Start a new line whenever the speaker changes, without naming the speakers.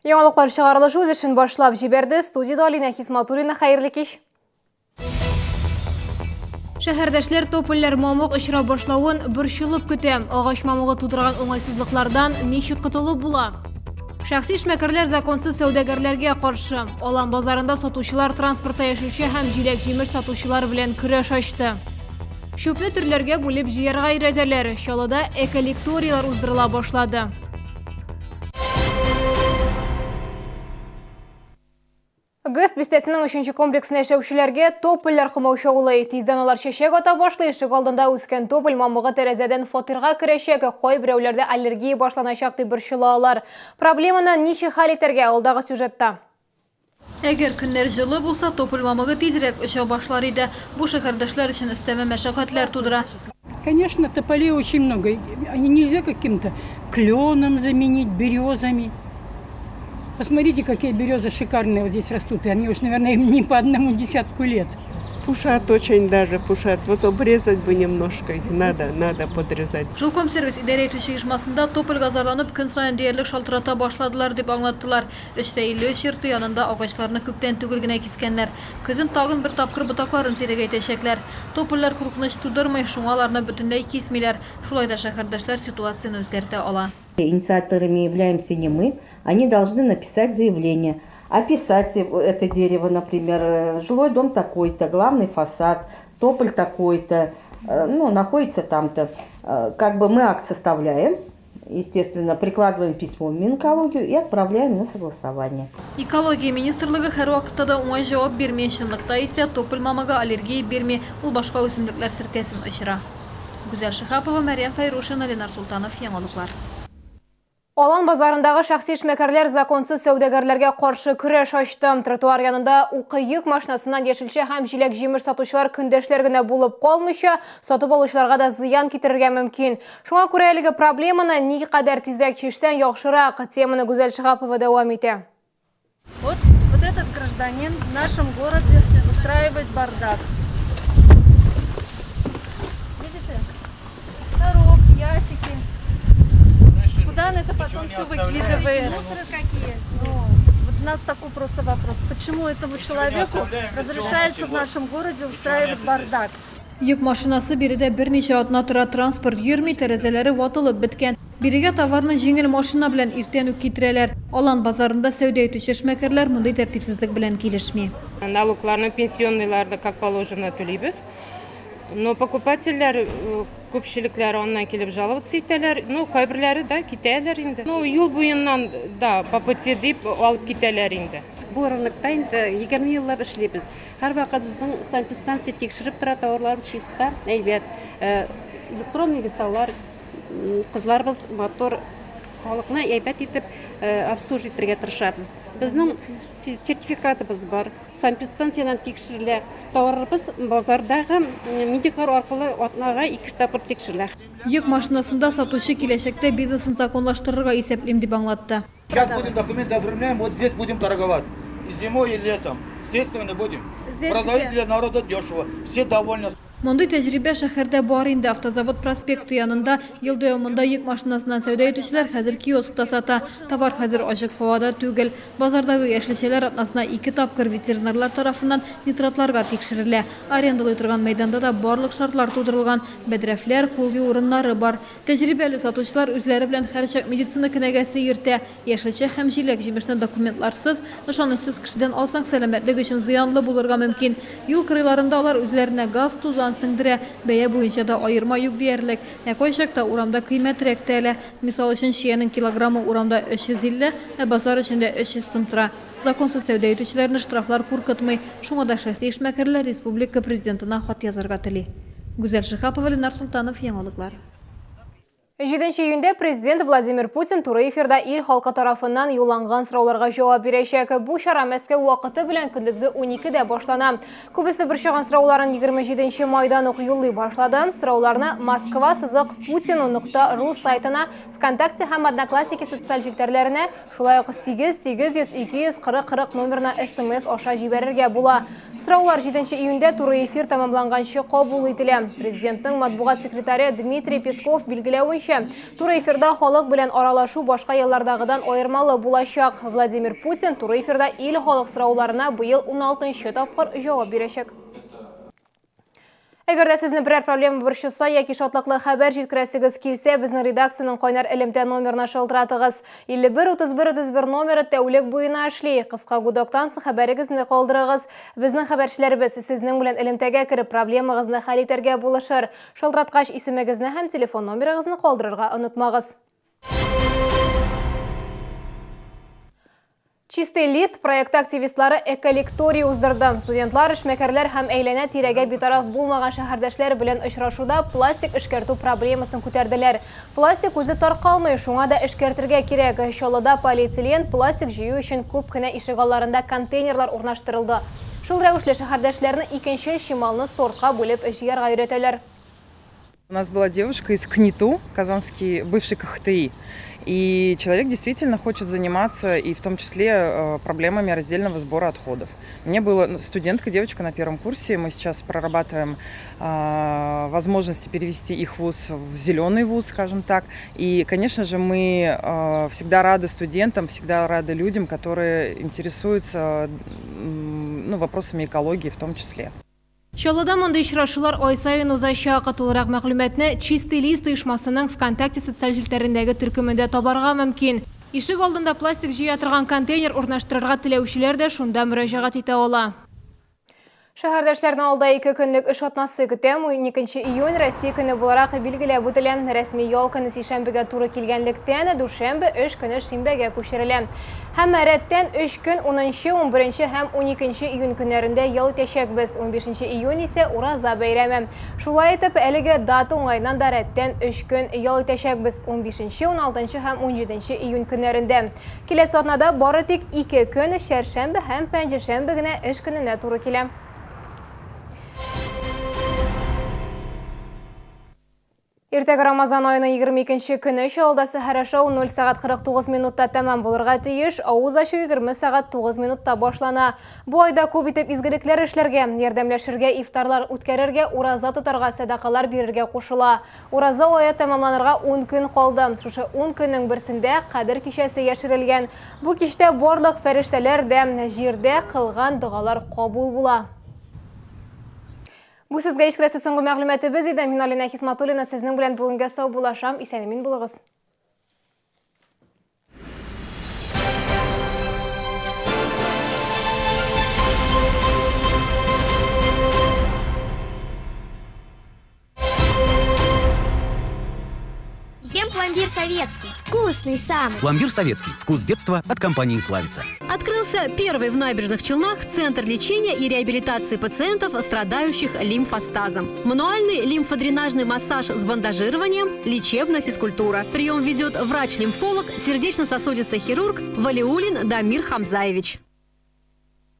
Яңалыклар чыгарылышы үз эшен башлап җибәрде. Студиядә Алинә Хисматуллина. Хәерле кич. Шәһәрдәшләр топольләр мамык очра башлавын борчылып көтә. Агач мамыгы тудырган уңайсызлыклардан ничек котылып була? Шәхси эшмәкәрләр законсыз сәүдәгәрләргә каршы. Алан базарында сатучылар транспортта яшелчә һәм җиләк-җимеш сатучылар белән көрәш ачты. Чүпне төрләргә бүлеп җыярга өйрәтәләр. Чаллыда эколекторияләр уздырыла башлады. ГЭС бистәсенең өченче комплексында яшәүчеләргә топольләр комаучаулый. Тиздән алар чәчәк ата башлый, ишек алдында үскән тополь мамыгы тәрәзәдән фатирга керәчәк, кайберәүләрдә аллергия башланачак дип борчыла алар. Проблеманы ничек хәл итәргә, алдагы сюжетта.
Әгәр көннәр җылы булса, тополь мамыгы тизрәк оча башлар иде. Бу шәһәрдәшләр өчен өстәмә мәшәкатьләр тудыра.
Конечно, тополей очень много. Они нельзя каким-то кленом заменить, березами. Посмотрите, какие березы шикарные вот здесь растут. И они уж, наверное, им не по одному десятку лет.
Пушат очень даже, пушат. Вот обрезать бы немножко их надо, надо подрезать.
Жилкомсервис идарә итүче оешмасында топольгә зарланып көн саен диярлек шалтырата башладылар, дип аңлаттылар. 353 йорты янында агачларны күптән түгел генә кискәннәр. Көзен тагын бер тапкыр ботакларын сирәгәйтәчәкләр. Топольләр куркыныч тудырмый, шуңа аларны бөтенләй кисмиләр. Шулай да шәһәрдәшләр ситуацияне үзгәртә ала.
Инициаторами являемся не мы, они должны написать заявление, описать это дерево, например, жилой дом такой-то, главный фасад, тополь такой-то, ну, находится там-то. Как бы мы акт составляем, естественно, прикладываем письмо в Минэкологию и отправляем на согласование.
Экология министрлыгы һәрвакытта да уңай җавап бирми. Чынлыкта исә тополь мамыгы аллергия бирми, ул башка үсемлекләр серкәсен очыра. Гүзәл Шиһапова, Мәрьям Фәйрушина, Ленар Солтанов, Яңалыклар.
Алан базарындагы шәхси эшмәкәрләр законсыз сәүдәгәрләргә каршы көрәш ачты. Тротуар янында укы йөк машинасыннан яшелчә һәм җиләк-җимеш сатучылар көндәшләр генә булып калмыйча, сатып алучыларга да зыян китерергә мөмкин. Шуңа күрә әлеге проблеманы никадәр тизрәк чишсәң, яхшырак. Теманы Гүзәл Шиһапова дәвам итә.
Вот, вот этот гражданин в нашем городе устраивает бардак. Видите? Коробки, ящики. Куда он это потом все выкидывает? Мусоры какие? Ну, вот у нас такой просто вопрос. Почему этому человеку разрешается в нашем городе устраивать бардак?
Йөк машинасы биредә берничә атна тора, транспорт йөрми, тәрәзәләре ватылып беткән. Бирегә товарны җиңел машина белән иртән үк китерәләр. Алан базарында сәүдә итүче эшмәкәрләр мондый тәртипсезлек белән килешми.
Налогларны, пенсионныйларны как положено түлибез. Но покупательләр күпчелекләре аннан килеп жаловаться итәләр. Ну, кайберләре да китәләр инде. Ну, юл буеннан да по пути дип алып китәләр инде.
Бу рынокта инде 20 еллап эшлибез. Һәрвакыт безнең санэпидстанция тикшереп тора, товарларыбыз чиста, әйбәт. Электронный весалар, кызларыбыз матур, халыкны әйбәт итеп обслуживать итәргә тырышабыз. Безнең сертификатыбыз бар, санэпидстанциядән тикшерелә. Товарыбыз базардагы медиклар аркылы атнага ике тапкыр тикшерелә.
Йөк машинасында сатучы киләчәктә бизнесын законлаштырырга исәплим, дип аңлатты.
Сейчас будем документы оформляем, вот здесь будем торговать. И зимой, и летом. Естественно, будем.
Здесь
Продают
где?
для народа дешево. Все довольны.
Мондый тәҗрибә шәһәрдә бар инде. Автозавод проспекты янында ел дәвамында йөк машинасыннан сәүдә итүчеләр хәзер киоскта сата. Товар хәзер ачык һавада түгел. Базардагы яшелчәләр атнасына ике тапкыр ветеринарлар тарафыннан нитратларга тикшерелә. Арендалый торган мәйданда да барлык шартлар тудырылган, бәдрәфләр, кул юу урыннары бар. Тәҗрибәле сатучылар үзләре белән һәрчак медицина кенәгәсе йөртә. Яшелчә һәм җиләк-җимешне документларсыз, ышанычсыз кешедән алсаң, сәламәтлек өчен зыянлы булырга мөмкин. Юл кырыйларында алар үзләренә газ, тузан сеңдерә. Бәя буенча да аерма юк диярлек. Ә кайчакта урамда кыйммәтрәк тә әле. Мисал өчен, чиянең килограммы урамда 350, ә базар эчендә 300 сум тора. Законсыз сәүдә итүчеләрне штрафлар куркытмый. Шуңа да шәхси эшмәкәрләр республика Президентына хат язарга тели. Гүзәл Шиһапова, Ленар Солтанов, Яңалыклар.
7 июньдә Президент Владимир Путин туры эфирда ил халкы тарафыннан юлланган сорауларга җавап бирәчәк. Бу чара Мәскәү вакыты белән көндезге 12дә башлана. Күбесе борчыган сорауларын 27 майдан ук юллый башлады. Сорауларны Москва сызык Путину нокта ру сайтына, ВКонтакте һәм Одноклассники социаль челтәрләренә, шулай ук 8 800 240 40 номерына смс аша җибәрергә була. Сораулар 7 июньдә туры эфир тәмамланганчы кабул ителә. Президентның матбугат секретаре Дмитрий Песков билгеләвенчә, Әйтүенчә, туры эфирда халык белән аралашу башка еллардагыдан аермалы булачак. Владимир Путин туры эфирда ил халык сорауларына быел уналтынчы тапкыр җавап бирәчәк. Әгәр дә сезне берәр проблема борчыса яки шатлыклы хәбәр җиткерәсегез килсә, безнең редакциянең кайнар элемтә номерына шалтыратыгыз. 51 31 31 номеры тәүлек буена эшли. Кыска гудоктан соң хәбәрегезне калдырыгыз. Безнең хәбәрчеләребез сезнең белән элемтәгә кереп, проблемагызны хәл итәргә булышыр. Шалтыраткач, исемегезне һәм телефон номерыгызны калдырырга онытмагыз. Чистый лист проекты активистлары эколекторий уздырды. Студентлар, эшмәкәрләр һәм әйләнә-тирәгә битараф булмаган шәһәрдәшләр белән очрашуда пластик эшкәртү проблемасын күтәрделәр. Пластик үзе таркалмый, шуңа да эшкәртергә кирәк. Чаллыда полиэтилен, пластик җыю өчен күп кенә ишегалларында контейнерлар урнаштырылды. Шул рәвешле шәһәрдәшләрне икенчел чималны сортка бүлеп җыярга өйрәтәләр.
У нас была девушка из КНИТУ, казанский бывший КХТИ. И человек действительно хочет заниматься и в том числе э, проблемами раздельного сбора отходов. Мне было ну, студентка, девочка на первом курсе, мы сейчас прорабатываем э, возможности перевести их вуз в зеленый вуз, скажем так. И, конечно же, мы э, всегда рады студентам, всегда рады людям, которые интересуются ну, вопросами экологии в том числе.
Чаллыда мондый очрашулар ай саен узачак. Тулырак мәгълүматны Чистый лист оешмасының ВКонтакте социаль челтәрендәге төркемендә табарга мөмкин. Ишек алдында пластик җыя торган контейнер урнаштырырга теләүчеләр дә шунда мөрәҗәгать итә ала. Шәһәрдәшләрне алда ике көнлек эш атнасы көтә. 12 июнь Россия көне буларак билгеләп үтелә. Рәсми ял көне сишәмбегә туры килгәнлектән, дүшәмбе эш көне шимбәгә күчерелә. Һәм рәттән өч көн, унынчы, унберенче һәм уникенче июнь көннәрендә ял итәчәкбез. Унбишенче июнь исә Ураза бәйрәме. Шулай итеп, әлеге дата уңаеннан да рәттән өч көн ял итәчәкбез, унбишенче, уналтынчы һәм унҗиденче июнь көннәрендә. Киләсе атнада бары тик ике көн, чәршәмбе һәм пәнҗешәмбе генә эш көненә туры килә. Иртәгә Рамазан аеның 22 нче көне Чаллыда сәхәр ашау 0 сәгать 49 минутта тәмам булырга тиеш, авыз ачу 20 сәгать 9 минутта башлана. Бу айда күп итеп изгелекләр эшләргә, ярдәмләшергә, ифтарлар үткәрергә, ураза тотарга, сәдакалар бирергә кушыла. Ураза ае тәмамланырга ун көн калды. Шушы ун көннең берсендә Кадер кичәсе яшерелгән. Бу кичтә барлык фәрештәләр дә җирдә кылган догалар кабул була. Бу сезгә ишкерәсе соңгы мәгълүматыбыз иде. Мин Алина Хисматуллина сезнең белән бүгенгә саубуллашам. Исән-имин булыгыз.
Ем пломбир советский. Вкусный самый.
Пломбир советский. Вкус детства от компании «Славица».
Открылся первый в Набережных Челнах Центр лечения и реабилитации пациентов, страдающих лимфостазом. Мануальный лимфодренажный массаж с бандажированием, лечебная физкультура. Прием ведет врач-лимфолог, сердечно-сосудистый хирург Валиулин Дамир Хамзаевич.